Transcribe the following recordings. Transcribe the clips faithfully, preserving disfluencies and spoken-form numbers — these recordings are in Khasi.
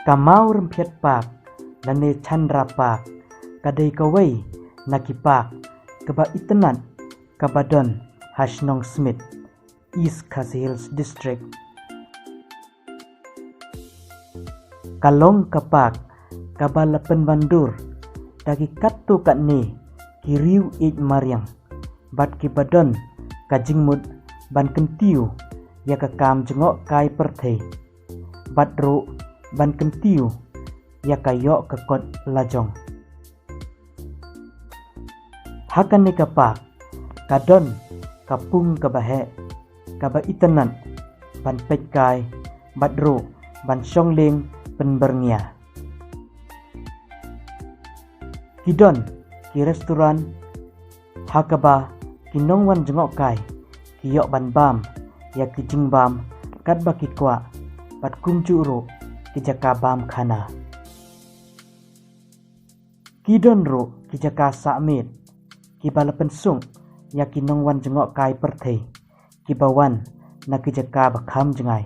Ka Mawrymphiat Park lane Chandra Park ka dei kawei na ki park kaba itynnad kaba don ha shnong Smit, East Khasi Hills District. Ka long ka park kaba la pynwandur da ki katto katne ki riew ïeit mariang bad kiba don ka jingmut ban kyntiew ïa ka kam jngohkai pyrthei bad ruh ban kyntiew ïa ka ïoh ka kot lajong. Ha kane ka park ka don ka pung kaba heh kaba itynnad ban peit kai bad ruh ban shong lieng pynbyrngia. Ki don ki restaurant ha kaba ki nongwan jngohkai ki ïoh ban bam ïa ki jingbam katba ki kwah bad kumjuh ruh ki jaka bam khana. Ki don ruh ki jaka sah miet kiba la pynsuk ïa ki nongwan jngohkai pyrthei kiba wan na ki jaka ba kham jngai.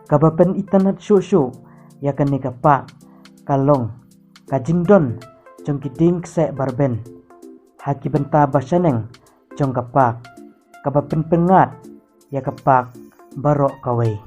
Kaba pynitynnad shuh shuh ïa kane ka park ka long ka jingdon jong ki dieng kseh barben ha ki bynta ba shaneng jong ka park, kaba pynpyngngad ïa ka park baroh kawei.